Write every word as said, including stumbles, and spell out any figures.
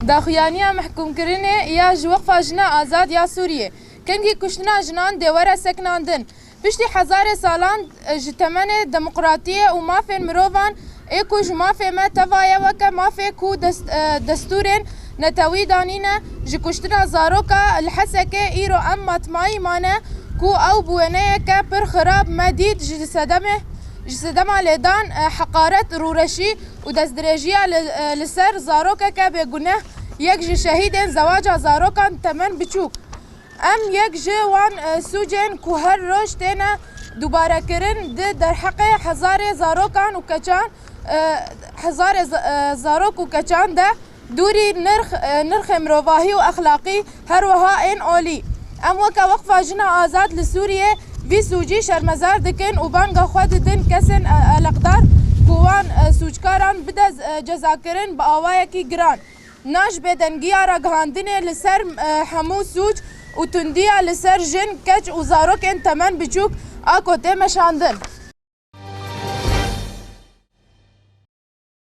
Daxuyaniya mehkûmkirinê ya ji Weqfa Jina Azad ya Sûriyê, kengî kuştina jinan dê were sekinandin. Piştî hezarê salan, e, ji temenê demokratiyê û mafên mirovan ê ku ji mafê me teva ye, weke mafê ku dest-, e, destûrên netewî danîne, ji kuştina zaroka li Hesekê îro em matmayî mane ku ew bi wêneyeke pir xirab me dît ji sedemê, ji sedema lêdan, e, heqaret, rûreşî û destdirêjiya li, e, li ser zarokeke bêguneh, yek ji şehîdên zewaca zarokan temen biçûk. Em yek ji wan, e, sûcên ku her roj têne dubarekirin di derheqê hezarê zarokan û keçan, e, hezarê za-, e, zarok û keçan de dûrî nirx, e, nirxê mirovahî û exlaqî, her wiha ên olî. Em weke Weqfa Jina Azad li Sûriyê vî sûcî şermezar dikin û banga xwe didin kesên, e, eleqdar ku wan, e, sûckaran bide, e, cezakirin bi awayekî giran. Na ji bêdengiya ragihandinê li ser, e, hemû sûc û tundiya li ser jin, keç û zarokên temen biçûk a ku tê meşandin.